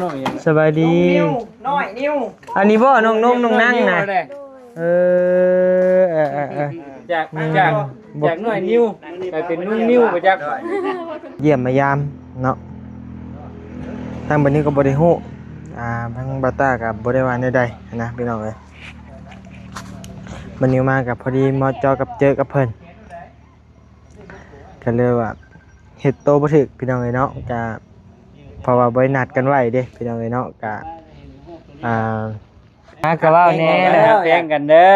ນ້ອງຫຍັງ? ສະບາຍດີ ນ້ອງນິວ ນ້ອຍນິວ ອັນນີ້ບໍ່ ນ້ອງນົງ ນ້ອງນັງນະ? ນ້ອຍນິວແຫຼະ ເອີ ເອີ ເອີ ເອີ ຈາກ ອືມ ຈາກ ຈາກນ້ອຍນິວ ກາຍເປັນນຸ່ງນິວໄປຈັກ. ຢ້ຽມມາຢາມເນາະ ທາງບັດນີ້ກໍບໍ່ໄດ້ຮູ້ ອ່າ ທາງບ່າວຕ້າກໍບໍ່ໄດ້ວ່າແນວໃດນະ ພີ່ນ້ອງເອີຍ. ບັດນີ້ມາກໍພໍດີເໝາະເຈາະກັບເຈີກັບເພິ່ນ ກໍເລີຍວ່າເຮັດໂຕບໍ່ຖືກ ພີ່ນ້ອງເອີຍເນາະ ກະເພາະວ່າບໍ່ໄດ້ນັດກັນໄວ້ເດ້ ພີ່ນ້ອງເອີຍເນາະ ກະ ອ່າ ຫາກະເວົ້າແດ່ ແຕ່ງກັນເດີ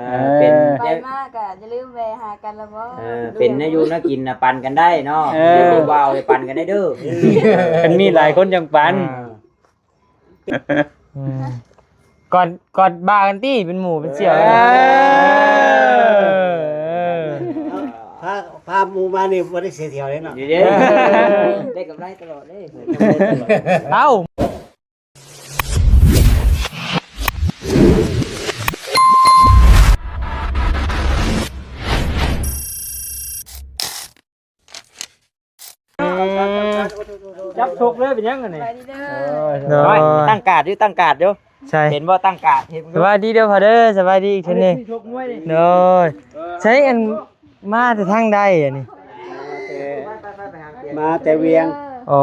ເອີ ເປັນ ໄປມາກະຢ່າລືມແວ່ຫາກັນລະບໍ ເອີ ເປັນແນວຢູ່ແນວກິນນະ ປັນກັນໄດ້ເນາະ ເອີ ຜູ້ບ່າວໄດ້ປັນກັນໄດ້ເດີ ຄັນມີຫຼາຍຄົນຈັ່ງປັນ ອ່າ ອືມ ກອດ ກອດບ່າກັນຕິ ເປັນໝູ່ເປັນສ່ຽວ ເອີ ເອີ ພາ ພາໝູ່ມານີ້ບໍ່ໄດ້ເສຍທ່ຽວເດ້ເນາະ ດີເດ້ ໄດ້ກຳໄລຕະຫຼອດເດ້ ເອົ້າ. ອືມ ຈັບສົກເລີຍ ເປັນຫຍັງອັນນີ້? ໂດຍ ຕັ້ງກາດຢູ່ ຕັ້ງກາດຢູ່ ໃຊ່ ເຫັນບໍ່? ຕັ້ງກາດ ເຫັນບໍ່? ສະບາຍດີເດີພໍ່ເດີ ສະບາຍດີອີກເທື່ອໜຶ່ງ ໂດຍ ໃຊ້ອັນ ມາແຕ່ທາງໃດອັນນີ້? ມາແຕ່ວຽງ ໂອ້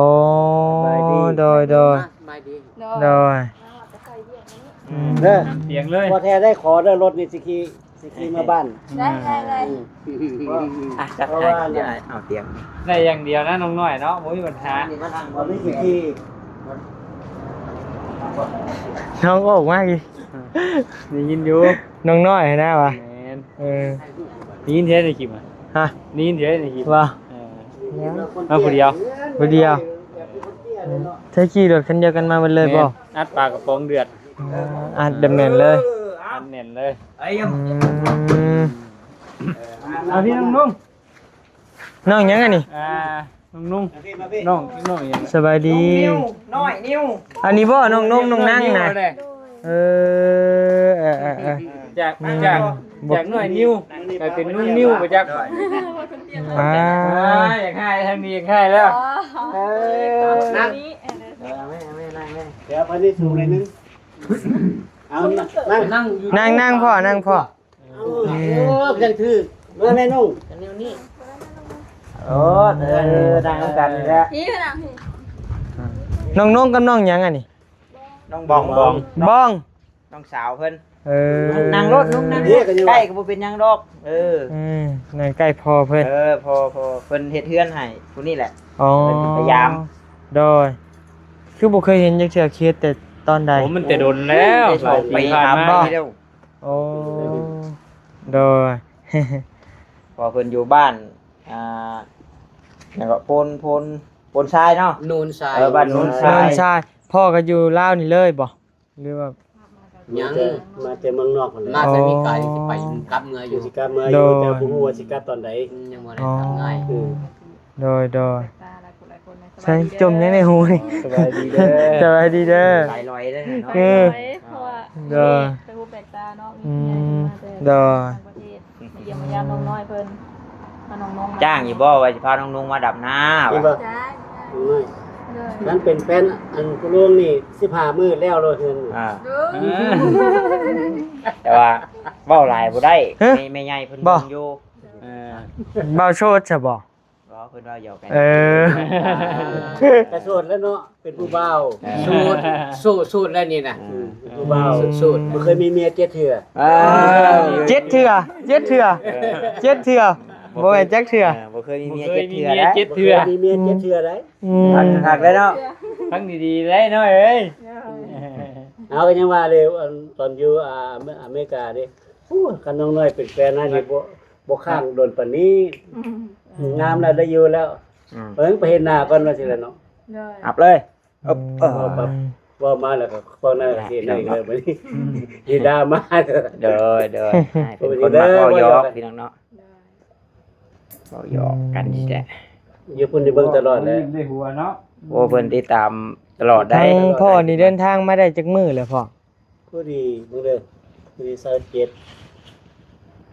ໂດຍ ໂດຍ ໂດຍ ອືມ ເດີ ບໍ່ແທ້ໄດ້ຂໍເດີ ລົດນີ້ຊິຂີ່ ຊິຂີ່ເມືອບ້ານ ໄດ້ ໄດ້ ໄດ້ ອືມ ອ່ະ ຈັບໃຫ້ ເອົາຕຽງ ໄດ້ຢ່າງດຽວນະນ້ອງນ້ອຍເນາະ ບໍ່ມີບັນຫາ ບໍ່ມີຂີ້ ນ້ອງອອກມາອີກ ໄດ້ຍິນຢູ່ ນ້ອງນ້ອຍຫັ້ນນະວ່າ ແມ່ນ ເອີ ໄດ້ຍິນແທ້ໃນຄລິບ ຮະ ໄດ້ຍິນແທ້ໃນຄລິບ ວ່າ ເອີ ມາຜູ້ດຽວ ຜູ້ດຽວ ໃຊ້ຂີ່ລົດຄັນດຽວກັນມາເບິດເລີຍບໍ່? ແມ່ນ ອັດປາກະປ໋ອງເດືອດ ອ່າ ອັດແໜ້ນເລີຍ ອັດແໜ້ນເລີຍ ອືມ ເອົາພີ່ນ້ອງນຸ່ງ ນ້ອງຫຍັງອັນນີ້? ອ່າ ນ້ອງນຸ່ງ ນ້ອງ ນ້ອງຫຍັງ? ສະບາຍດີ ນ້ອງນິວ ນ້ອຍນິວ ອັນນີ້ບໍ່ ນ້ອງນົງ ນ້ອງນັງນະ? ເອີ ເອີ ເອີ ເອີ ຈາກ ຈາກ ຈາກນ້ອຍນິວ ກາຍເປັນນຸ່ງນິວໄປຈັກ ອ່າ ຢາກຮ້າຍທາງນີ້ ຢາກຮ້າຍແລ້ວ ເອີ ນັ່ງ ເອີ ເອົາແມ່ ເອົາແມ່ ນັ່ງແມ່ ດຽວໄປນີ້ສູງໜ້ອຍໜຶ່ງ ເອົາ ນັ່ງ ນັ່ງ ນັ່ງພໍ່ ນັ່ງພໍ່. ເອີ ເອີ ຈັ່ງຖືກ ມາແມ່ນຸ່ງ ອັນນີ້ ໂອ້ ເອີ ເອີ ນັ່ງນຳກັນນີ້ແຫຼະ ພີ່ນະ ນ້ອງນົງກັບນ້ອງຫຍັງອັນນີ້? ນ້ອງບອງ ບອງ ບອງ ນ້ອງສາວເພິ່ນ ເອີ ນັ່ງໂລດ ນຸ່ງນັ່ງ ໃກ້ກໍບໍ່ເປັນຫຍັງດອກ ເອີ ອືມ ນັ່ງໃກ້ພໍ່ເພິ່ນ ເອີ ພໍ່ ພໍ່ເພິ່ນເຮັດເຮືອນໃຫ້ຜູ້ນີ້ແຫຼະ ອໍ ເພິ່ນໄປຢາມ ໂດຍ ຄືບໍ່ເຄີຍເຫັນຈັກເທື່ອ ເຮັດແຕ່ຕອນໃດ? ໂອ້ ມັນແຕ່ດົນແລ້ວ ຫຼາຍປີຜ່ານມາແລ້ວ ໂອ້ ໂດຍ ເພາະເພິ່ນຢູ່ບ້ານ ອ່າ ຫຍັງເກາະ ໂພນ ໂພນ ໂພນຊາຍເນາະ ໂນນຊາຍ ເອີ ບ້ານໂນນຊາຍ ໂນນຊາຍ ພໍ່ກໍຢູ່ລາວນີ້ເລີຍບໍ່ ຫຼືວ່າ ຍັງ ມາແຕ່ ມາແຕ່ເມືອງນອກຫັ້ນແຫຼະ ມາແຕ່ ອໍ ມີກາຍຊິໄປ ກັບເມືອຢູ່ ຊິກັບເມືອຢູ່ ໂດຍ ແຕ່ບໍ່ຮູ້ວ່າຊິກັບຕອນໃດ ອືມ ຍັງບໍ່ໄດ້ກັບງ່າຍ ອໍ ອືມ ໂດຍ ໂດຍ ໃສ່ຈົມຍັງໃນຫູນີ້ ສະບາຍດີເດີ ສະບາຍດີເດີ ສາຍລອຍເດີເນາະ ເອີ ສາຍລອຍ ເພາະວ່າ ໂດຍ ມີແປກຫູແປກຕາເນາະ ມີຜູ້ໃຫຍ່ເພິ່ນມາແຕ່ ໂດຍ ຕ່າງປະເທດ ມາຢ້ຽມມາຢາມນ້ອງນ້ອຍເພິ່ນ ພານ້ອງໆມາ ຈ້າງຢູ່ບໍ່ວ່າຊິພານ້ອງນຸ່ງມາດຳນາ ເຫັນບໍ່ ຈ້າງ ນ້ອງນ້ອຍ ໂດຍ ຄັນເປັນແຟນອັນຜູ້ລຸງນີ້ ສິບຫ້າມື້ແລ້ວໂລດເຮືອນ ອ່າ ໂດຍ ແຕ່ວ່າເວົ້າຫຼາຍບໍ່ໄດ້ ຮະ ແມ່ ແມ່ໃຫຍ່ເພິ່ນ ບໍ່ ເບິ່ງຢູ່ ເອີ ເວົ້າໂສດຊະບໍ່? ບໍ່ ເພິ່ນເວົ້າຢອກກັນ ເອີ ກະໂສດແລ້ວເນາະ ເປັນຜູ້ບ່າວ ເອີ ໂສດ ໂສດ ໂສດແລ້ວນີ້ນະ ອືມ ເປັນຜູ້ບ່າວ ໂສດ ບໍ່ເຄີຍມີເມຍເຈັດເທື່ອ ອ່າ ເຈັດເທື່ອ ເຈັດເທື່ອ ເຈັດເທື່ອ ບໍ່ແມ່ນຈັກເທື່ອ ເອີ ບໍ່ເຄີຍມີເມຍເຈັດເທື່ອ ບໍ່ເຄີຍມີເມຍເຈັດເທື່ອ ບໍ່ເຄີຍມີເມຍເຈັດເທື່ອໄດ໋ ອືມ ຄັກໆເລີຍເນາະ ຄັກດີໆໄດ໋ເນາະເອີຍ ເຮົາກໍຍັງວ່າເລີຍ ອັນ ຕອນຢູ່ ອ່າ ອາເມລິກາເດ້ ໂອ້ ຄັນນ້ອງນ້ອຍເປັນແຟນນະນີ້ ບໍ່ ບໍ່ຄ້າງດົນປານນີ້ ອືມ ງາມແລ້ວ ໄດ້ຢູ່ແລ້ວ ອືມ ເບິ່ງໄປເຫັນໜ້າກ່ອນວ່າຊີ້ແຫຼະເນາະ ໂດຍ ອັບເລີຍ ອືມ ເອີ ເວົ້າມາແລ້ວກໍເວົ້າໜ້າເຫັນອີກແລ້ວບັດນີ້ ອືມ ຊິດ່າມາ ໂດຍ ໂດຍ ເປັນຄົນມັກເວົ້າຢອກ ໂດຍ ພີ່ນ້ອງເນາະ ໂດຍ ເວົ້າຢອກກັນ ອືມ ນີ້ແຫຼະ ຢູ່ພຸ້ນໄດ້ເບິ່ງຕະຫຼອດແຫຼະ ໄດ້ຫົວເນາະ ໂອ້ ເພິ່ນຕິດຕາມຕະຫຼອດໄດ໋ ທາງພໍ່ນີ້ເດີນທາງມາໄດ້ຈັກມື້ແລ້ວພໍ່? ພໍດີມື້ເດີ ມື້ທີຊາວເຈັດ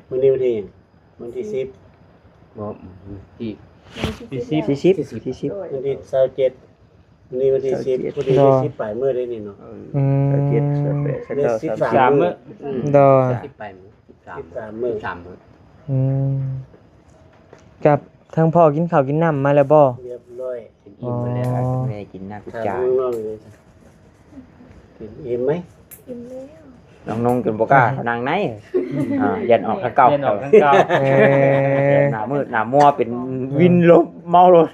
ມື້ນີ້ວັນທີຫຍັງ? ວັນທີສິບ ບໍ່ ທີ່ ທີສິບ ທີສິບ ທີສິບ ວັນທີຊາວເຈັດ ມື້ນີ້ວັນທີສິບ ໂດຍ ພໍດີໄດ້ສິບປາຍມື້ເດ້ນີ້ເນາະ ເອີ ອືມ ຊາວເຈັດ ຊາວແປດ ຊາວເກົ້າ ສາມມື້ ອືມ ໂດຍ ສິບປາຍມື້ ສິບສາມມື້ ສິບສາມມື້ ອືມ ກັບທາງພໍ່ກິນເຂົ້າກິນນ້ຳມາແລ້ວບໍ່? ຮຽບຮ້ອຍ ກິນອີ່ມໝົດແລ້ວ ອໍ ແມ່ກິນນ້ຳທຸກຈານ ຖາມນ້ອງໆເລີຍ ກິນອີ່ມໄໝ? ກິນແລ້ວ ນ້ອງໆຈົນບໍ່ກ້າເຂົ້ານັ່ງໃນ ອ່າ ຢ້ານອອກທາງເກົ່າ ຢ້ານອອກທາງເກົ່າ ເອີ ໜ້າມືດໜ້າມົວເປັນວິນລົມເມົາລົດ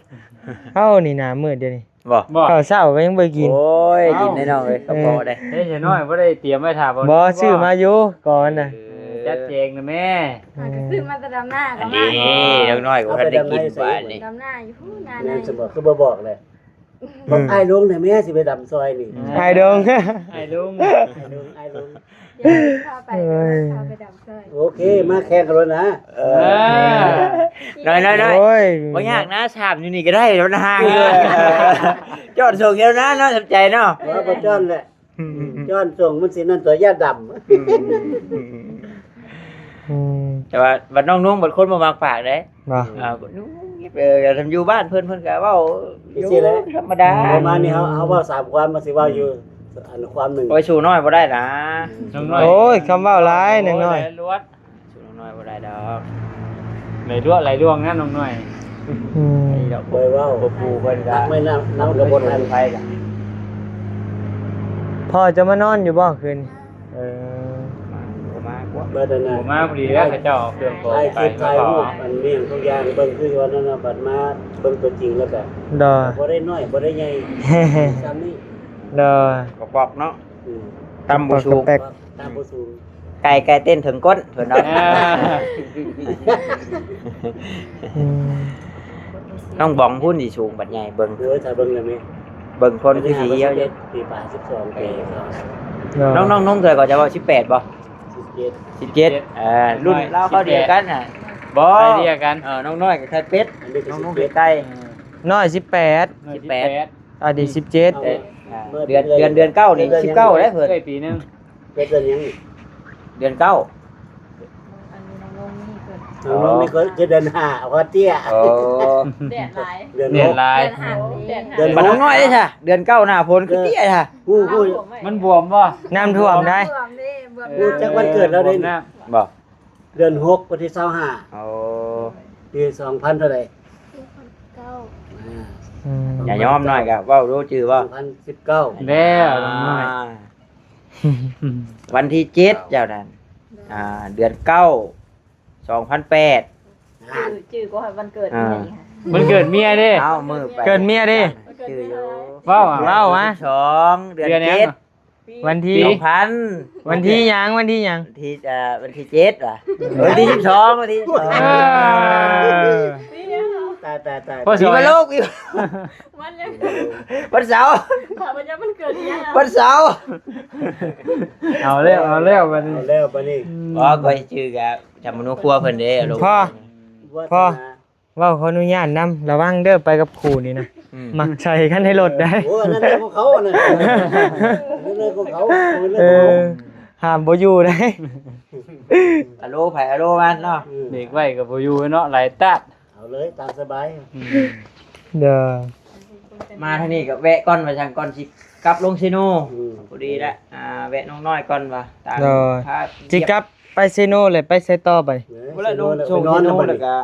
ເຮົານີ້ໜ້າມືດດຽວນີ້ ບໍ່ ເຂົ້າເຊົ້າກໍຍັງບໍ່ໄດ້ກິນ ໂອ້ຍ ກິນແນ່ນອນເລີຍ ເອີ ກະເພາະເດ້ ເດ້ ຍາຍນ້ອຍບໍ່ໄດ້ຕຽມໄວ້ຖ້າບໍ່ ບໍ່ ຊື້ມາຢູ່ກ່ອນນະ ເອີ ຈັດແຈງນະແມ່ ອ່າ ກໍຊື້ມາແຕ່ດຳໜ້າ ອັນນີ້ນ້ອງນ້ອຍກໍບໍ່ທັນໄດ້ກິນບາດນີ້ ດຳໜ້າຢູ່ພຸ້ນນາ ແມ່ນ ໃນ ຊັ້ນບໍ່ ຄືບໍ່ບອກແຫຼະ ບອກອ້າຍລຸງແດ່ແມ່ ຊິໄປດຳຊ່ອຍນີ້ ອ້າຍລຸງ ອ້າຍລຸງ ອ້າຍລຸງ ອ້າຍລຸງ ດຽວພາໄປ ເອີຍ ພາໄປດຳຊ່ອຍ ໂອເຄ ມາແຂ່ງກັນໂລດນະ ເອີ ນ້ອຍໆໆ ໂອ້ຍ ບໍ່ຍາກນະ ສາມຢູ່ນີ້ກໍໄດ້ໂລດນະ ເອີ ຈອດສົ່ງແລ້ວນະ ນ້ອຍ ຂອບໃຈເນາະ ວ່າບໍ່ຈອດແຫຼະ ອືມ ຈອດສົ່ງມັນຊິນັ້ນຕົວ ຢ້ານດຳ ອືມ ອືມ ແຕ່ວ່າບັດນ້ອງນຸ່ງບັດຄົນບໍ່ມັກປາກເດ້ ບໍ່ ອ່າ ເອີ ຄັນຢູ່ບ້ານເພິ່ນ ເພິ່ນກໍເວົ້າ ຈັ່ງຊີ້ແຫຼະ ທຳມະດາ ປະມານນີ້ ເຮົາ ເຮົາເວົ້າສາມຄວາມ ມັນຊິເວົ້າຢູ່ ອືມ ອັນຄວາມໜຶ່ງ ໂອ້ຍ ສູ້ນ້ອຍບໍ່ໄດ້ນະ ນ້ອງນ້ອຍ ໂອ້ຍ ຄຳເວົ້າຫຼາຍ ນ້ອງນ້ອຍ ໂອ້ຍ ຫຼາຍລວດ ສູ້ນ້ອງນ້ອຍບໍ່ໄດ້ດອກ ຫຼາຍລວດຫຼາຍລວງນະນ້ອງນ້ອຍ ອືມ ໄອ້ດອກ ບໍ່ເວົ້າ ບໍ່ປູເພິ່ນກໍ ນຳ ນຳກໍບໍ່ທັນ ພໍ່ຈະມານອນຢູ່ບໍ່ຄືນ? ເອີ ມາ ບໍ່ມາກວ່າ ບໍ່ມາພໍດີແລ້ວ ເຂົາເຈົ້າເຄື່ອງຂອງໄປ ຖ່າຍຄລິບຖ່າຍຮູບ ອັນນີ້ທຸກຢ່າງເບິ່ງຄືວ່ານັ້ນນະ ບັດມາເບິ່ງຕົວຈິງແລ້ວກະ ໂດຍ ບໍ່ໄດ້ນ້ອຍ ບໍ່ໄດ້ໃຫຍ່ ສ່ຳນີ້ ໂດຍ ປອກໆເນາະ ອືມ ຕຳບໍ່ສຸກ ປອກໆແປກ ຕຳບໍ່ສຸກ ໄກ່ ໄກ່ເຕັ້ນເຖິງກົ້ນ ເພິ່ນເນາະ ອືມ ນ້ອງບອງພຸ້ນຊິສູງບັດໃຫຍ່ ເບິ່ງ ເອີ ຖ້າເບິ່ງແລ້ວແມ່ນ ເບິ່ງຄົນຄືຊິຫ່ຽວຢູ່ ປີປາຍ ສິບສອງປີ ໂດຍ ນ້ອງໆນຸ່ງເທົ່າໃດກໍຈະເວົ້າ ສິບແປດບໍ່? ສິບເຈັດ ສິບເຈັດ ເອີ ລຸ້ນລາວເຂົ້າດຽວກັນນະ ບໍ່ ໄລ່ເດຽວກັນ ເອີ ນ້ອງນ້ອຍກໍໄຂ່ເປັດ ນ້ອງນຸ່ງເປັນໄກ່ ນ້ອຍສິບແປດ ສິບແປດ ອັນນີ້ສິບເຈັດ ເອີ ເດືອນ ເດືອນ ເດືອນເກົ້ານີ້ສິບເກົ້າແລ້ວເພິ່ນ ເອື້ອຍປີໜຶ່ງ ເກີດເດືອນຫຍັງນີ້? ເດືອນເກົ້າ ອັນນີ້ນ້ອງລົງນີ້ເກີດ ນ້ອງລົງນີ້ເກີດເດືອນຫ້າ ເພາະວ່າເຕ້ຍ ໂອ້ ແດດຫຼາຍ ເດືອນ ແດດຫຼາຍ ເດືອນຫ້າ ເດືອນ ບັດນ້ອງນ້ອຍເດ້ຊະ ເດືອນເກົ້າໜ້າຝົນຄືເຕ້ຍຊະ ຮູ້ ຮູ້ ມັນບວມບໍ່? ນ້ຳຖ້ວມໄດ໋ ນ້ຳຖ້ວມເດ້ ບວມ ຮູ້ຈັກວັນເກີດລາວໄດ໋ ບໍ່ ເດືອນຫົກ ວັນທີຊາວຫ້າ ໂອ້ ປີສອງພັນເທົ່າໃດ? ເກົ້າ ອ່າ ອືມ ຢ່າຍອມໜ້ອຍກະເວົ້າຮູ້ຈື່ບໍ່? ສອງພັນສິບເກົ້າ ແລ້ວນ້ອຍ ອ່າ ວັນທີເຈັດເຈົ້ານັ້ນ ອ່າ ເດືອນເກົ້າ ສອງພັນແປດ ຈື່ ຈື່ກໍວັນເກີດ ອ່າ ເມຍນີ້ ວັນເກີດເມຍເດ້ ເອົ້າ ມື້ໄປ ເກີດເມຍເດ້ ຈື່ຢູ່ ເວົ້າ ເວົ້າມາ ສິບສອງ ເດືອນ ເດືອນຫຍັງ? ເຈັດ ວັນທີ ປີ ສອງພັນ ວັນທີຫຍັງ? ວັນທີຫຍັງ? ວັນທີ ເອີ ວັນທີເຈັດຫວາ? ວັນທີສິບສອງ ວັນທີສິບສອງ ເອີ ຕາຍ ຕາຍ ຕາຍ ພໍ່ສອຍ ປີມະໂລງ ປີ ວັນຫຍັງ? ວັນເສົາ ຖາມວ່າມັນເກີດຫຍັງ? ວັນເສົາ ເອົາແລ້ວ ເອົາແລ້ວບັດນີ້ ເອົາແລ້ວບັດນີ້ ອືມ ບໍ່ ຂ້ອຍຈື່ກະຈຳມະໂນຄົວເພິ່ນເດ້ ອາລົມ ພໍ່ ພໍ່ ເວົ້າຂໍອະນຸຍາດນຳ ລະວັງເດີ ໄປກັບຄູ່ນີ້ນະ ອືມ ມັກໃສ່ກັນໃນລົດໄດ໋ ໂອ້ ອັນນັ້ນເລື່ອງຂອງເຂົາ ອັນນັ້ນເລື່ອງຂອງເຂົາ ເອີ ຫ້າມບໍ່ຢູ່ໄດ໋ ອາໂລໃຜອາໂລມັນເນາະ ອືມ ເບກໄວ້ກໍບໍ່ຢູ່ເນາະ ຫຼາຍຕາດ ເອົາເລີຍຕາມສະບາຍ ອືມ ເດີ ມາທາງນີ້ກໍແວະກ່ອນວ່າຊັ້ນ ກ່ອນຊິກັບລົງເຊໂນ ອືມ ພໍດີແຫຼະ ອ່າ ແວະນ້ອງນ້ອຍກ່ອນວ່າ ຕາມ ເດີ ພາ ຊິກັບໄປເຊໂນແລ້ວໄປໃສຕໍ່ບັດນີ້? ເອີ ບໍ່ແລ້ວ ເຊໂນ ລົງ ແລ້ວ ໂຊ ໄປນອນ ເຊໂນ ແລ້ວບັດນີ້ ແລ້ວກໍ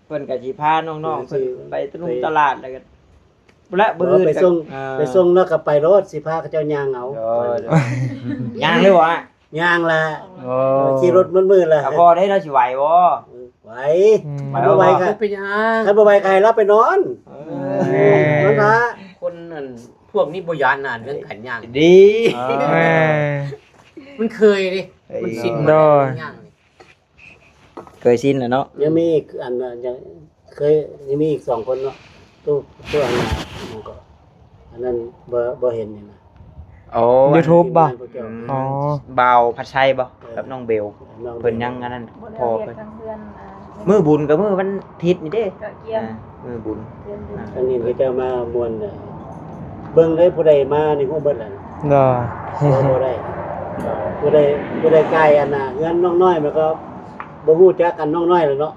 ເພິ່ນກໍຊິພາລົງນ້ອງ ເອີ ເພິ່ນໄປຕະລຸງຕະຫຼາດ ແລ້ວກໍ ພຸ້ນລະ ມື້ອື່ນ ໄປສົ່ງ ເອີ ໄປສົ່ງແລ້ວກໍໄປໂລດ ຊິພາເຂົາເຈົ້າຍ່າງເອົາ ໂດຍ ໂດຍ ຍ່າງເລີຍຫວາ? ຍ່າງລະ ໂອ້ ຂີ່ລົດໝົດມື້ລະ ຖ້າພໍໄດ້ເນາະ ຊິໄຫວບໍ່? ເອີ ໄຫວ ອືມ ຄັນບໍ່ໄຫວກໍ ເປັນຫຍັງ? ຄັນບໍ່ໄຫວກໍໃຫ້ລາວໄປນອນ ເອີ ນອນລະ ຄົນນັ້ນ ພວກນີ້ບໍ່ຢ້ານນະ ເລື່ອງການຍ່າງ ດີ ເອີ ມັນເຄີຍເດ້ ເຄີຍ ມັນຊິນ ໂດຍ ຍ່າງ ເຄີຍຊິນແລ້ວເນາະ ຍັງມີອີກອັນ ຍັງເຄີຍ ຍັງມີອີກສອງຄົນເນາະ ຕູ້ ຕູ້ອັນນັ້ນ ອັນນັ້ນບໍ່ ບໍ່ເຫັນນີ້ນະ ໂອ້ ຢູທູບບໍ່? ອືມ ອໍ ບ່າວພັດໄຊບໍ່? ເອີ ກັບນ້ອງເບວ ນ້ອງເບວ ເພິ່ນຍັງອັນນັ້ນ ພໍ່ເພິ່ນ ມື້ບຸນກໍມື້ວັນທິດນີ້ເດ້ ກະກຽມ ອ່າ ມື້ບຸນ ອັນນີ້ເຂົາເຈົ້າມາມ່ວນ ເບິ່ງເດ້ ຜູ້ໃດມານີ້ຮູ້ເບິດແຫຼະ ບໍ່ ບໍ່ໄດ້ ຜູ້ໃດ ຜູ້ໃດໃກ້ອັນນ່າ ເຮືອນນ້ອງນ້ອຍ ມັນກໍບໍ່ຮູ້ຈັກກັນ ນ້ອງນ້ອຍແຫຼະເນາະ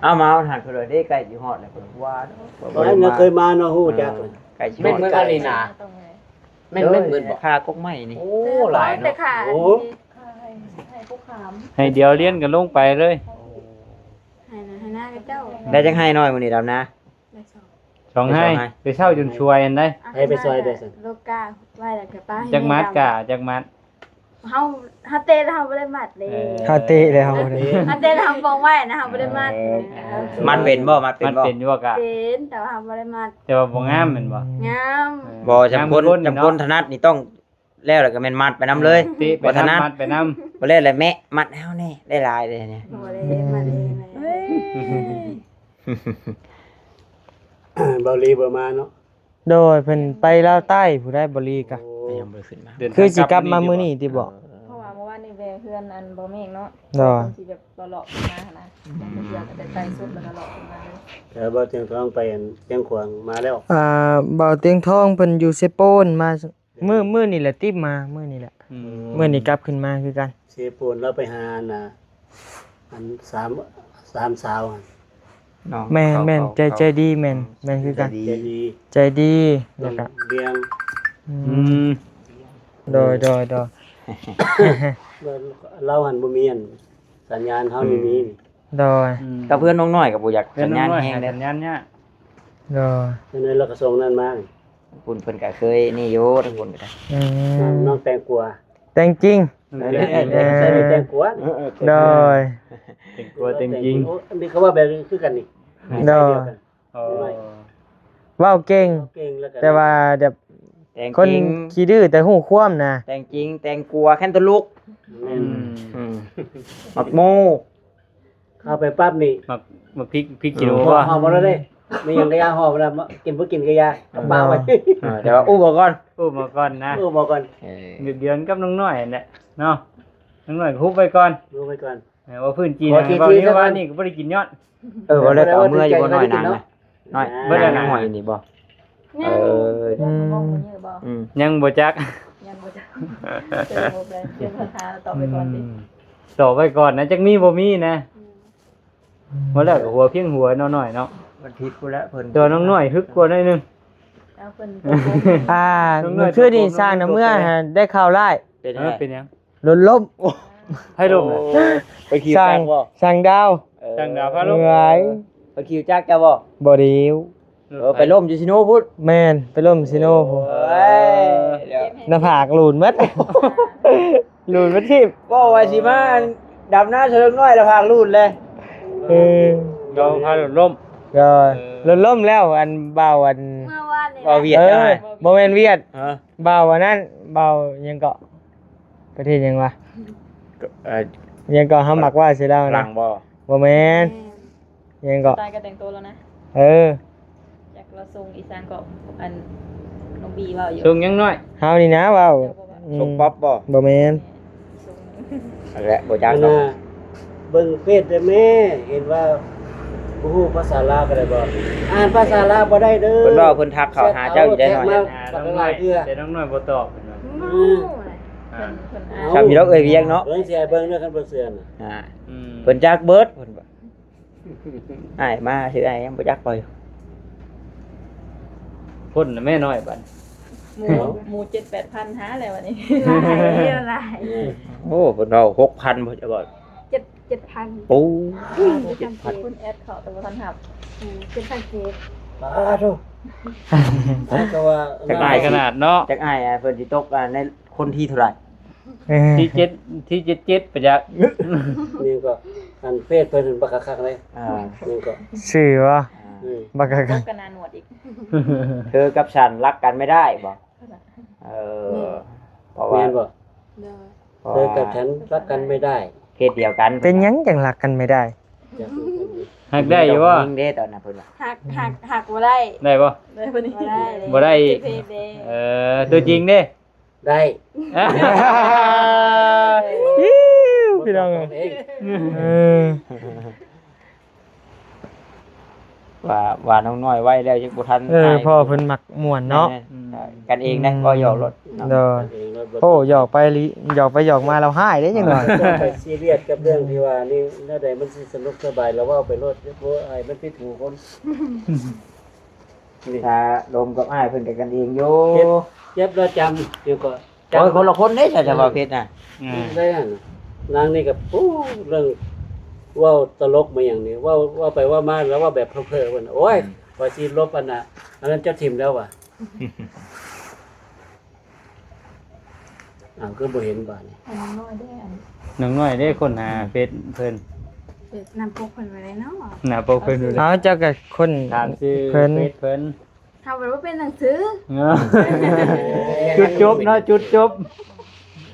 ເອົາມາຫາເພິ່ນເດ້ ໃກ້ຊິຮອດແລ້ວ ເພິ່ນວ່າ ບໍ່ ບໍ່ໄດ້ ເຄີຍມາເນາະ ຮູ້ຈັກ ເອີ ແມ່ນເໝິດອັນນີ້ນະ ແມ່ນ ແມ່ນເໝິດບໍ່? ຄາກົກໄມ້ນີ້ ໂອ້ ຫຼາຍເນາະ ແຕ່ຄາ ໂອ້ ໃຫ້ ໃຫ້ຜູ້ຄຳ ໃຫ້ດຽວລຽນກັນລົງໄປເລີຍ ໃຫ້ນາ ໃຫ້ນາເຂົາເຈົ້າ ໄດ້ຈັກໄຮ່ນ້ອຍມື້ນີ້ດຳນາ? ໄດ້ສອງ ສອງໄຮ່ ໄດ້ສອງໄຮ່ ໄປເຊົ່າຈົນຊ່ວຍອັນໃດ ໃຫ້ໄປຊ່ອຍໄດ້ຊັ້ນ ໂລກາໄວ້ແລ້ວກໍປາ ຈັກມັດກະ ຈັກມັດ ເຮົາ ເຮົາເຕະແລ້ວເຮົາບໍ່ໄດ້ມັດເດ້ ເອີ ເຮົາເຕະແລ້ວເຮົາບໍ່ໄດ້ ເຮົາເຕະແລ້ວເຮົາປົງໄວ້ນະ ເຮົາບໍ່ໄດ້ມັດ ເອີ ນະ ມັດເປັນບໍ່? ມັດເປັນບໍ່? ມັດເປັນຢູ່ບໍ່ກະ ເປັນ ແຕ່ວ່າເຮົາບໍ່ໄດ້ມັດ ແຕ່ວ່າບໍ່ງາມແມ່ນບໍ່? ງາມ ເອີ ບໍ່ ຈຳຄົນ ງາມຄົນ ຈຳຄົນ ເນາະ ຖະໜັດນີ້ຕ້ອງ ແລ້ວ ແລ້ວກໍແມ່ນມັດໄປນຳເລີຍ ເຕະໄປນຳ ບໍ່ຖະໜັດ ມັດໄປນຳ ບໍ່ແລ້ວແຫຼະ ແມ່ມັດໃຫ້ເຮົາແດ່ຫຼາຍໆເດ້ນີ້ ບໍ່ໄດ້ມັດເອງເລີຍ ເບົາຫຼີບໍ່ມາເນາະ ໂດຍ ເພິ່ນໄປລາວໃຕ້ຜູ້ໃດ ເບົາຫຼີກະ ໂອ້ ຍັງບໍ່ໄດ້ຂຶ້ນມາ ເດີນທາງ ຄືຊິກັບມາມື້ນີ້ຕິບໍ່? ເອີ ເພາະວ່າມື້ວານນີ້ແວ່ເຮືອນອັນບໍ່ແມ່ງເນາະ ໂດຍ ເພິ່ນຊິແບບເລາະໆຂຶ້ນມາຫັ້ນນະ ອືມ ບາງເທື່ອກໍໄປໄກສຸດແລ້ວກໍເລາະຂຶ້ນມາເລີຍ ແຕ່ເບົາຕຽງທອງໄປອັນຊຽງຂວາງມາແລ້ວ ອ່າ ເບົາຕຽງທອງເພິ່ນຢູ່ເຊໂປນມາ ມື້ ມື້ນີ້ແຫຼະຕິມາ ມື້ນີ້ແຫຼະ ອືມ ມື້ນີ້ກັບຂຶ້ນມາຄືກັນ ເຊໂປນ ລາວໄປຫາອັນນ່າ ອັນສາມ ສາມສາວຫັ້ນ ນ້ອງ ແມ່ນ ເຂົາ ແມ່ນ ເຂົາ ໃຈ ເຂົາ ໃຈດີ ແມ່ນ ອືມ ແມ່ນຄືກັນ ໃຈດີ ໃຈດີ ແລ້ວກະ ເລື່ອງ ອືມ ອືມ ໂດຍ ໂດຍ ໂດຍ ລາວຫັ້ນບໍ່ມີອັນສັນຍານ ເຮົານີ້ມີ ອືມ ໂດຍ ອືມ ກັບເພື່ອນນ້ອງນ້ອຍກໍບໍ່ຢາກສັນຍານແຮງເດ້ ສັນຍານຍາກ ໂດຍ ເພິ່ນເລີຍ ລາວກໍສົ່ງນັ້ນມາ ພຸ້ນເພິ່ນກໍເຄີຍນີ້ຢູ່ ທັງພຸ້ນກໍໄດ້ ອືມ ນ້ອງ ນ້ອງແຕງກວາ ແຕງຈິງ ເອີ ເອີ ໃສ່ແຕງກວາ ເອີ ເອີ ໂດຍ ແຕງກວາແຕງຈິງ ໂອ້ ອັນນີ້ເຂົາເວົ້າແບບຄືກັນນີ້ ໂດຍ ໃສ່ດຽວກັນ ໂອ້ ເວົ້າເກັ່ງ ເວົ້າເກັ່ງ ແລ້ວກໍ ແຕ່ວ່າແບບ ແຕ່ງຈິງ ຄົນຂີ້ດື້ແຕ່ຮູ້ຄວາມນະ ແຕງຈິງ ແຕງກວາ ແຄນຕາລູບ ແມ່ນ ອືມ ອືມ ໝາກໂມ ເຂົ້າໄປປັບນີ້ ໝາກ ໝາກພິກ ພິກຂີ້ໜູ ບໍ່ ບໍ່ ຫອມບໍ່ໄດ້ເດ້ ມີຫຍັງກະຢ່າຫອມນຳ ກິນບໍ່ກິນກະຢ່າ ເອົາປາກໄວ້ ເອີ ແຕ່ວ່າອຸບເອົາກ່ອນ ອຸບເອົາກ່ອນນະ ອຸບເອົາກ່ອນ ເອີ ເດືອນກັບນ້ອງນ້ອຍຫັ້ນແຫຼະເນາະ ນ້ອງນ້ອຍກະຮຸບໄວ້ກ່ອນ ຮຸບໄວ້ກ່ອນ ເອີ ວ່າພື້ນຈີນ ເວົ້ານີ້ ເວົ້ານີ້ ເວົ້ານີ້ກໍບໍ່ໄດ້ກິນຍ້ອນ ເອີ ເວົ້າແລ້ວກໍເອົາເມືອຢູ່ບໍ່ ນ້ອຍນານນະ ນ້ອຍ ເບິດແລ້ວນະ ນ້ອຍນີ້ບໍ່ ຍັງ ເອີ ຍັງບໍ່ ອືມ ຍັງບໍ່ຈັກ ຍັງບໍ່ຈັກ ເປັນລະບົບແລ້ວ ເປັນພາສາ ຕອບໄວ້ກ່ອນຕິ ອືມ ຕອບໄວ້ກ່ອນນະ ຈັກມີບໍ່ມີນະ ອືມ ບໍ່ແລ້ວກໍຫົວພຽງຫົວນ້ອຍໆເນາະ ມັນຜິດພຸ້ນແຫຼະເພິ່ນ ແຕ່ວ່ານ້ອງນ້ອຍຮຶກກວ່າໜ້ອຍໜຶ່ງ ເອົາເພິ່ນ ອ່າ ມື້ຄືນນີ້ຊ່າງນຳເມືອຫັ້ນໄດ້ຂ່າວຮ້າຍ ເປັນຫຍັງ ເອີ ເປັນຫຍັງ? ລົດລົ້ມ ໂອ້ ໃຜລົ້ມນະ? ໂອ້ ໄປຂີ່ຈັກບໍ່? ຊ່າງດາວ ເອີ ຊ່າງດາວພາລົມ ເອີຍ ໄປຂີ່ຈັກເຈົ້າບໍ່? ບໍ່ດີ ເອີ ໄປລົ້ມຢູ່ຊິໂນພຸ້ນ ແມ່ນ ໄປລົ້ມຊິໂນພຸ້ນ ໂອ້ຍ ໜ້າຜາກຫຼຸນໝົດ ຫຼຸນໝົດທີບ ເວົ້າວ່າຊິມາດຳນາເທິງນ້ອຍ ໜ້າຜາກຫຼຸນເລີຍ ເອີ ດາວພາລົດລົ້ມ ໂດຍ ເອີ ລົດລົ້ມແລ້ວ ອັນ ບ່າວ ອັນ ເມື່ອວານນີ້ ບ່າວຫວຽດ ເອີ ບໍ່ແມ່ນຫວຽດ ຮະ ບ່າວອັນນັ້ນ ບ່າວຫຍັງເກາະ ປະເທດຫຍັງວະ ກໍ ເອີ ຫຍັງເກາະ ເຮົາມັກເວົ້າໃສ່ລາວນະ ຝຣັ່ງບໍ່? ບໍ່ແມ່ນ ແມ່ນ ຫຍັງເກາະ ສະໄຕການແຕ່ງໂຕລາວນະ ເອີ ຈັກລາວຊົງອີ່ສັງເກາະ ອັນ ນ້ອງບີເວົ້າຢູ່ ຊົງຫຍັງນ້ອຍ ເຮົານີ້ນະເວົ້າ ເຈົ້າບໍ່ວ່າ ອືມ ຊົງປັອບບໍ່? ບໍ່ແມ່ນ ຊົງ ຫັ້ນແຫຼະ ບໍ່ຈັກດອກ ອັນນ່າ ເບິ່ງເຟສເດີແມ່ ເຫັນວ່າບໍ່ຮູ້ພາສາລາວກໍໄດ້ບໍ່? ອ່ານພາສາລາວບໍ່ໄດ້ເດີ ເພິ່ນເວົ້າ ເພິ່ນທັກເຂົ້າຫາເຈົ້າຢູ່ໄດ໋ນ້ອຍ ແຊດມາບັກຫຼາຍເທື່ອ ແຕ່ນ້ອງນ້ອຍບໍ່ຕອບເພິ່ນວ່າ ອືມ ອ່າ ເພິ່ນ ເພິ່ນ ເອົາ ຊ້ຳຢູ່ດອກເອື້ອຍວຽງເນາະ ເບິ່ງຊິໃຫ້ເບິ່ງເດີ ຄັນບໍ່ເຊື່ອນະ ອ່າ ອືມ ເພິ່ນຈັກເບິດ ເພິ່ນວ່າ ອ້າຍມາຊື່ອ້າຍຍັງບໍ່ຈັກຂ້ອຍ ພົ້ນນະແມ່ນ້ອຍບັດ ໝູ່ ໝູ່ເຈັດແປດພັນຫາແລ້ວບັດນີ້ ຫຼາຍ ຫຼາຍ ໂອ້ ເພິ່ນເວົ້າຫົກພັນບໍ່ ຈະບອກ ເຈັດ ເຈັດພັນ ໂອ້ ເຈັດພັນ ເຈັດພັນ ເພິ່ນແອັດເຂົ້າແຕ່ບໍ່ທັນຮັບ ອືມ ເຈັດພັນກີບ ປາໂທ ຈັກອ້າຍຂະໜາດເນາະ ຈັກອ້າຍ ເພິ່ນຊິຕົກ ອ່າ ໃນ ຄົນທີເທົ່າໃດ ເອີ ທີເຈັດ ທີເຈັດເຈັດໄປຈັກ ນີ້ກໍ ອັນເຟສເພິ່ນບັກຄັກໆເລີຍ ອ່າ ນີ້ກໍຊື່ວ່າ ອ່າ ບັກຄັກໆ ກັບໜ້າໜວດອີກ ເທີກັບສັນລັກກັນໄມ່ໄດ້ບໍ່ ເອີ ເພາະວ່າ ແມ່ນບໍ່ ໂດຍ ເພາະວ່າ ເທີກັບສັນລັກກັນໄມ່ໄດ້ ເພດດຽວກັນ ເປັນຫຍັງຈັ່ງລັກກັນໄມ່ໄດ້ ຈັກ ຮັກໄດ້ຢູ່ບໍ່ ຍິງເດ້ຕອນນັ້ນເພິ່ນວ່າ ຮັກ ຮັກ ຮັກບໍ່ໄດ້ ໄດ້ບໍ່ ໄດ້ບໍ່ນີ້ ບໍ່ໄດ້ ບໍ່ໄດ້ອີກ ເພດເດ້ ເອີ ຕົວຈິງເດ້ ໄດ້ ອີ້ວ ພີ່ນ້ອງເອີຍ ເອີ ວ່າ ວ່ານ້ອງນ້ອຍໄວແລ້ວຍັງບໍ່ທັນ ເອີ ອ້າຍ ພໍ່ເພິ່ນມັກມ່ວນເນາະ ແມ່ນໆ ອືມ ກັນເອງນະ ອືມ ເວົ້າຫຍອກໂລດ ໂດຍ ກັນເອງໂລດ ໂອ້ ຫຍອກໄປລີ ຫຍອກໄປຫຍອກມາລາວຮ້າຍເດ້ຈັກໜ້ອຍ ຢ່າໄປຊີຣຽສກັບເລື່ອງທີ່ວ່ານີ້ ແນວໃດມັນຊິສະໜຸກສະບາຍ ລາວເວົ້າໄປໂລດ ບໍ່ໃຫ້ມັນຜິດຫູຄົນ. ນີ້ ຖ້າລົມກັບອ້າຍເພິ່ນກໍກັນເອງຢູ່ ເຈັບ ເຈັບແລ້ວຈຳຢູ່ກໍຈຳ ໂອ້ຍ ຄົນລະຄົນເດ້ ຖ້າວ່າເພັດນະ ອືມ ໄດ້ຫັ້ນນະ ນາງນີ້ກໍ ໂອ້ ເລື່ອງເວົ້າຕະຫຼົກມາຫຍັງນີ້ ເວົ້າ ເວົ້າໄປເວົ້າມາແລ້ວເວົ້າແບບເພີ້ໆ ເພິ່ນ ໂອ້ຍ ອືມ ຂ້ອຍຊິລົບອັນນ່ະ ອັນນັ້ນເຈົ້າຖິ້ມແລ້ວວ່າ. ອ້າວ ຄືບໍ່ເຫັນບາດນີ້ ນ້ອງນ້ອຍເດ້ ອັນ ນ້ອງນ້ອຍເດ້ ຄົ້ນຫາເຟສເພິ່ນ ເຟສໜ້າປົກເພິ່ນໄວ້ເນາະ ໜ້າປົກເພິ່ນ ເອົາ ເຈົ້າກໍຄົ້ນ ຖາມຊື່ເພິ່ນ ເຟສເພິ່ນ ເຮົາບໍ່ໄດ້ເປັນໜັງສື ເອີ ຈຸດຈົບເນາະ ຈຸດຈົບ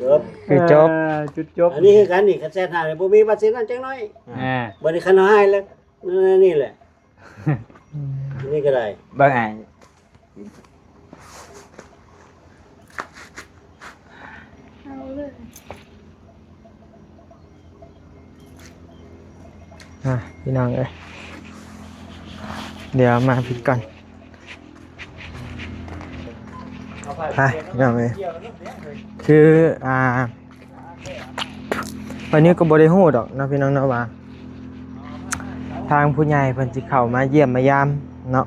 ຈົບ ຄືຈົບ ເອີ ຈຸດຈົບ ອັນນີ້ຄືກັນນີ້ ຄັນແຊດຫາບໍ່ມີບັດຊິນັ້ນຈັກໜ້ອຍ ອ່າ ບັດນີ້ຄັນເຮົາໃຫ້ແລ້ວ ນີ້ແຫຼະ ອືມ ນີ້ກໍໄດ້ ເບິ່ງອ້າຍ ເອົາເລີຍ ອ່ະ ພີ່ນ້ອງເອີຍ ດຽວມາຜິດກ່ອນ ໄປ ພີ່ນ້ອງເອີຍ ຄື ອ່າ ປານິວກໍບໍ່ໄດ້ຮູ້ດອກເນາະ ພີ່ນ້ອງເນາະ ວ່າທາງຜູ້ໃຫຍ່ເພິ່ນຊິເຂົ້າມາຢ້ຽມມາຢາມເນາະ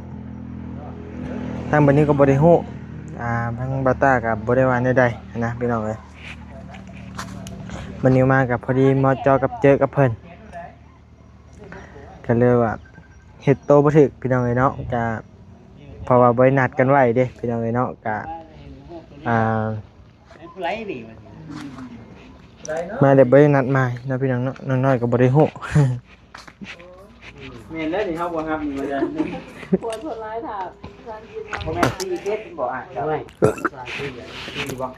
ທາງປານິວກໍບໍ່ໄດ້ຮູ້ ອ່າ ທາງບ່າວຕ້າກໍບໍ່ໄດ້ວ່າແນວໃດຫັ້ນນະ ພີ່ນ້ອງເອີຍ ປານິວມາກໍພໍດີເໝາະເຈາະກັບເຈີກັບເພິ່ນ ກໍເລີຍວ່າເຮັດໂຕບໍ່ຖືກ ພີ່ນ້ອງເອີຍເນາະ ກະເພາະວ່າບໍ່ໄດ້ນັດກັນໄວ້ເດ້ ພີ່ນ້ອງເອີຍເນາະ ກະ ອ່າ ມາແຕ່ບໍ່ໄດ້ນັດໝາຍເນາະ ພີ່ນ້ອງເນາະ ນ້ອງນ້ອຍກໍບໍ່ໄດ້ຮູ້ ແມ່ນແລ້ວນີ້ ເຮົາບໍ່ຮັບນີ້ວ່າຊັ້ນ ໂພດໂພດຫຼາຍຖ້າ ບໍ່ແມ່ນສີ່ເຈັດບໍ່ ອ່ະ ເອົາໄວ້ ສີ່ບໍ່?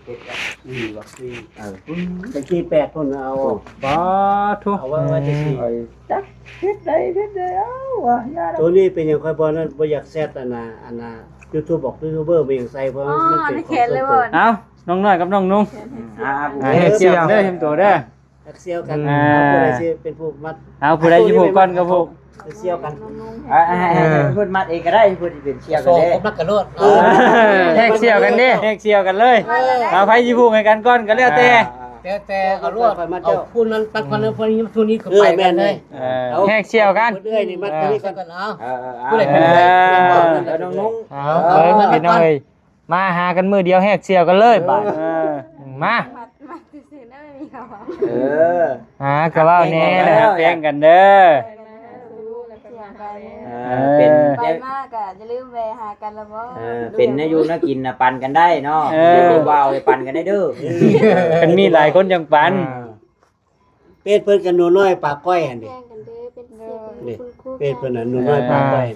ເຈັດ ສີ່ບໍ່? ສີ່ ເອີ ອືມ ໄປສີ່ແປດພຸ້ນ ເອົາອອກ ປາໂທ ເອົາໄວ້ ໄວ້ແຕ່ສີ່ ຂ້ອຍຈັກເຮັດໃດເຮັດໃດ ເອົາວ່າ ຢ່າດອກ ໂຕນີ້ເປັນຫຍັງຂ້ອຍບໍ່ນັ້ນ ບໍ່ຢາກແຊັດອັນນ່າ ອັນນ່າ ຢູທູບ ບອກຢູທູບເບີ ບໍ່ຫຍັງໃສ່ ເພາະ ອໍ ມັນເປັນຂອງສ່ວນຕົວ ເອົາ ນ້ອງນ້ອຍກັບນ້ອງນຸ່ງ ອ່າ ເຮັດສ່ຽວເດີ ເຮັດຕົວເດີ ຮັກສ່ຽວກັນ ອືມ ເອົາ ຜູ້ໃດຊິເປັນຜູ້ມັດ ເອົາ ຜູ້ໃດຊິຜູກກ່ອນກໍຜູກ ເອົາ ໃຫ້ ໃຫ້ ໃຫ້ເພິ່ນມັດເອງກໍໄດ້ ເພິ່ນຊິເປັນສ່ຽວກັນເດ້ ມັດກັນໂລດ ເອີ ແຮກສ່ຽວກັນເດ້ ແຮກສ່ຽວກັນເລີຍ ເອົາ ໃຜຊິຜູກໃຫ້ກັນກ່ອນກໍແລ້ວແຕ່ ອ່າ ແຕ່ ແຕ່ເອົາໂລດ ເອົາຜູ້ນັ້ນຕັດຄົນນັ້ນ ຜູ້ນີ້ ຜູ້ນີ້ກໍໄປກັນເລີຍ ເອີ ເອົາ ແຮກສ່ຽວກັນ ເອື້ອຍນີ້ມັດຜູ້ນີ້ກ່ອນ ເອີ ເອົາ ເອີ ເອີ ຜູ້ໃດເປັນ ເອີ ນ້ອງນຸ່ງ ເອົາ ເອີ ພີ່ນ້ອງເອີຍ ມາຫາກັນມື້ດຽວແຮກສ່ຽວກັນເລີຍບາດ ເອີ ມາ ມັດ ມັດຊື່ໆ ນະ ມີເຂົາ ເອີ ອ່າ ກໍເວົ້າແດ່ ແລ້ວແພງກັນເດີ ເອີ ເປັນ ໄປມາກໍຢ່າລືມແວ່ຫາກັນລະບໍ ເອີ ເປັນແນວຢູ່ແນວກິນນະ ປັນກັນໄດ້ເນາະ ເອີ ຜູ້ບ່າວໄດ້ປັນກັນໄດ້ເດີ ຄັນມີຫຼາຍຄົນຈັ່ງປັນ ອ່າ ເຟສເພິ່ນກັບໜູນ້ອຍປາກກ້ອຍຫັ້ນເດ້ ແຂ່ງກັນເດ້ ເປັນເສຍເປັນ ເດ້ ຄຸນຄູ ເຟສເພິ່ນນະ ໜູນ້ອຍປາກກ້ອຍ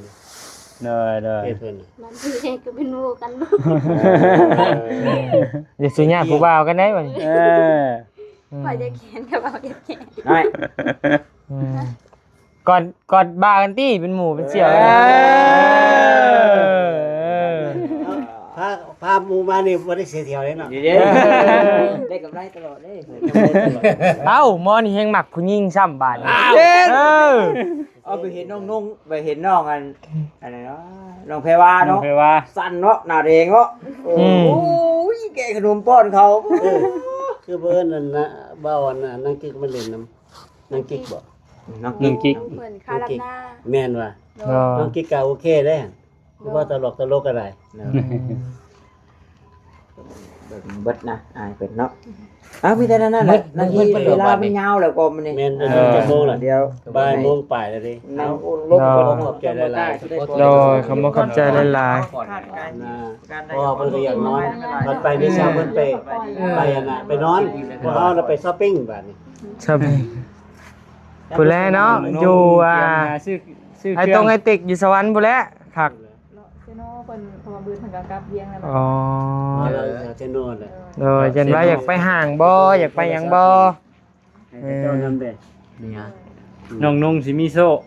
ໂດຍ ໂດຍ ເຟສເພິ່ນນະ ມັນຄືເອງກໍເປັນໝູ່ກັນ ເອີ ຢ່າສູ່ຍາກຜູ້ບ່າວກັນໄດ້ບັດນີ້ ເອີ ອືມ ຂ້ອຍຢາກແຂນກັບເອົາຢາກແຂນ ນ້ອຍ ອືມ ກອດ ກອດບ່າກັນຕິ ເປັນໝູ່ເປັນສ່ຽວ ເອີ ເອີ ພາ ພາໝູ່ມານີ້ບໍ່ໄດ້ເສຍທ່ຽວເດ້ເນາະ ເດ້ ໄດ້ກຳໄລຕະຫຼອດເດ້ ເອົ້າ ໝໍນີ້ແຮງມັກຜູ້ຍິງຊ້ຳບາດນີ້ ເອີ ເອົາ ໄປເຫັນນ້ອງນຸ່ງ ໄປເຫັນນ້ອງອັນ ອັນນັ້ນເນາະ ນ້ອງແພວາເນາະ ນ້ອງແພວາ ສັ່ນເນາະ ໜ້າແດງເນາະ ໂອ້ຍ ແກະຂະໜົມປ້ອນເຂົາ ເອີ ຄືບໍ່ເອີ້ນອັນນະ ເວົ້າອັນນະ ນາງກິກມາຫຼິ້ນນຳ ນາງກິກບໍ? ນ້ອງກິກ ນ້ອງກິກ ນ້ອງເພິ່ນຄາລຳນາ ແມ່ນວ່າ ໂດຍ ນ້ອງກິກກໍໂອເຄເດ້ ຄືວ່າຕະຫຼົກຕະຫຼົກກໍໄດ້ ອືມ ເບິ່ງເບິດນະ ອາຍເພິ່ນເນາະ ເອົ້າ ມີແຕ່ນັ້ນແຫຼະ ເວລາມັນຍາວແລ້ວກໍມື້ນີ້ ແມ່ນ ເອີ ຈັກໂມງລະ ດຽວ ບ່າຍໂມງປາຍແລ້ວເດ້ ເອົາ ລົບ ຂອບໃຈຫຼາຍໆ ໂດຍ ຂອບໃຈຫຼາຍໆ ນະ ເພາະວ່າເພິ່ນກໍຢາກນອນ ບັດໄປມື້ເຊົ້າເພິ່ນໄປ ໄປອັນນະ ໄປນອນ ພວກເຮົາລະໄປຊັອບປິງບາດນີ້ ຊັອບປິງ ພຸ້ນແຫຼະເນາະ ຢູ່ ອ່າ ໄອຕົງໄອຕິກຢູ່ສະຫວັນພຸ້ນແຫຼະ ຄັກ ເຊໂນເພິ່ນ ເພາະວ່າບືນເພິ່ນກໍກັບວຽງແລ້ວ ອໍ ເຊໂນແຫຼະ ໂດຍ ຢ້ານວ່າຢາກໄປຫ້າງບໍ່ ຢາກໄປຫຍັງບໍ່ ໃຫ້ເຂົາເຈົ້ານຳແດ່ ເອີ ນີ້ຫຍັງ ນ້ອງນຸ່ງຊິມີໂຊກ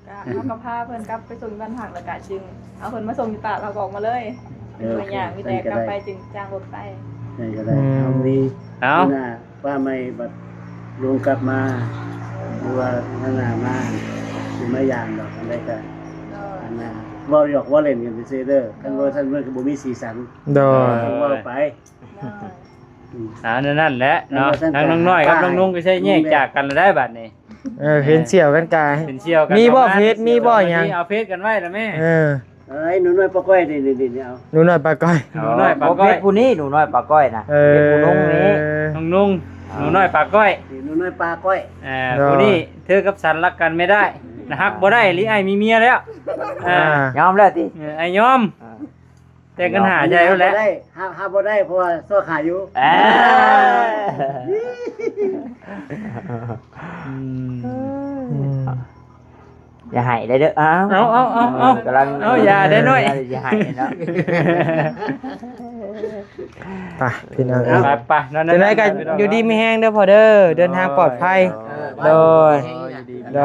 ກະເຮົາກໍພາເພິ່ນກັບໄປສົ່ງຢູ່ບ້ານພັກ ແລ້ວກະຈຶ່ງເອົາເພິ່ນມາສົ່ງຢູ່ຕາດ ເຮົາກໍອອກມາເລີຍ ເອີ ເພິ່ນວ່າຢ່າງ ມີແຕ່ກັບໄປຈຶ່ງຈ້າງລົດໄປ ນັ້ນກໍໄດ້ ອືມ ເຮົາມີ ເອົ້າ ມື້ໜ້າ ປ້າໃໝ່ບັດລົງກັບມາ ຫຼືວ່າໜ້າໜ້າມາ ຊິມາຢາມດອກ ອັນໃດກໍ ໂດຍ ອັນນ່າ ເວົ້າຫຍອກເວົ້າຫຼິ້ນກັນຊື່ໆເດີ ຄັນບໍ່ຊັ້ນມັນກໍບໍ່ມີສີສັນ ໂດຍ ເວົ້າໄປ ໂດຍ ອືມ ເອົາແນວນັ້ນແຫຼະເນາະ ທັງນ້ອງນ້ອຍກັບນ້ອງນຸ່ງກໍໃຊ້ແຍກຈາກກັນແລ້ວໄດ໋ບັດນີ້ ເອີ ເຫັນສ່ຽວກັນກາຍ ເຫັນສ່ຽວກັນ ມີບໍ່ເຟສ ມີບໍ່ຫຍັງ ເອົາເຟສກັນໄວ້ລະແມ່ ເອີ ເອີຍ ໜູນ້ອຍປາກ້ອຍ ນີ້ໆໆ ເອົາ ໜູນ້ອຍປາກ້ອຍ ໜູນ້ອຍປາກ້ອຍ ບໍ່ເປັນຜູ້ນີ້ ໜູນ້ອຍປາກ້ອຍນະ ເອີ ເປັນຜູ້ນຸ່ງນີ້ ເອີ ໜຸ່ງໆ ໜູນ້ອຍປາກ້ອຍ ນີ້ໜູນ້ອຍປາກ້ອຍ ເອີ ໂດຍ ຜູ້ນີ້ເທີກັບສັນລັກກັນໄມ່ໄດ້ນະ ຮັກບໍ່ໄດ້ອີ່ຫຼີ ອ້າຍມີເມຍແລ້ວ ເອີ ອ່າ ຍອມແລ້ວຕິ ເອີ ອ້າຍຍອມ ອ່າ ແຕ່ງກັນຫາໃຫຍ່ໂລດແຫຼະ ຮັບບໍ່ໄດ້ ຮັບ ຮັບບໍ່ໄດ້ ເພາະວ່າຊອກຫາຢູ່ ເອີ ອືມ ອືມ ຢ່າໄຫ້ເດີ ເອົາ ເອົາ ເອົາ ເອົາ ເອົາ ກຳລັງ ເອົາ ຢ່າໄດ້ນ້ອຍ ຢ່າໄຫ້ເນາະ ໄປພີ່ນ້ອງເອີຍ ໄປໆ ຈັ່ງໃດກໍຢູ່ດີມີແຮງເດີພໍ່ເດີ ເດີນທາງປອດໄພ ໂດຍ ໂດ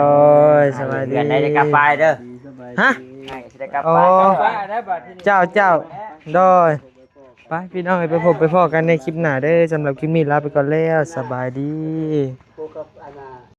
ຍ ສະບາຍດີ ເດືອນໃດໄດ້ກັບໄປເດີ ຮະ ໃຫ້ຊິໄດ້ກັບໄປ ອໍ ເຈົ້າ ເຈົ້າ ໂດຍ ໄປພີ່ນ້ອງເອີຍ ໄປພົບໄປພໍ້ກັນໃນຄລິບໜ້າເດີ ສຳລັບຄລິບນີ້ລາໄປກ່ອນແລ້ວ ສະບາຍດີ ພົບກັບອັນນ່າ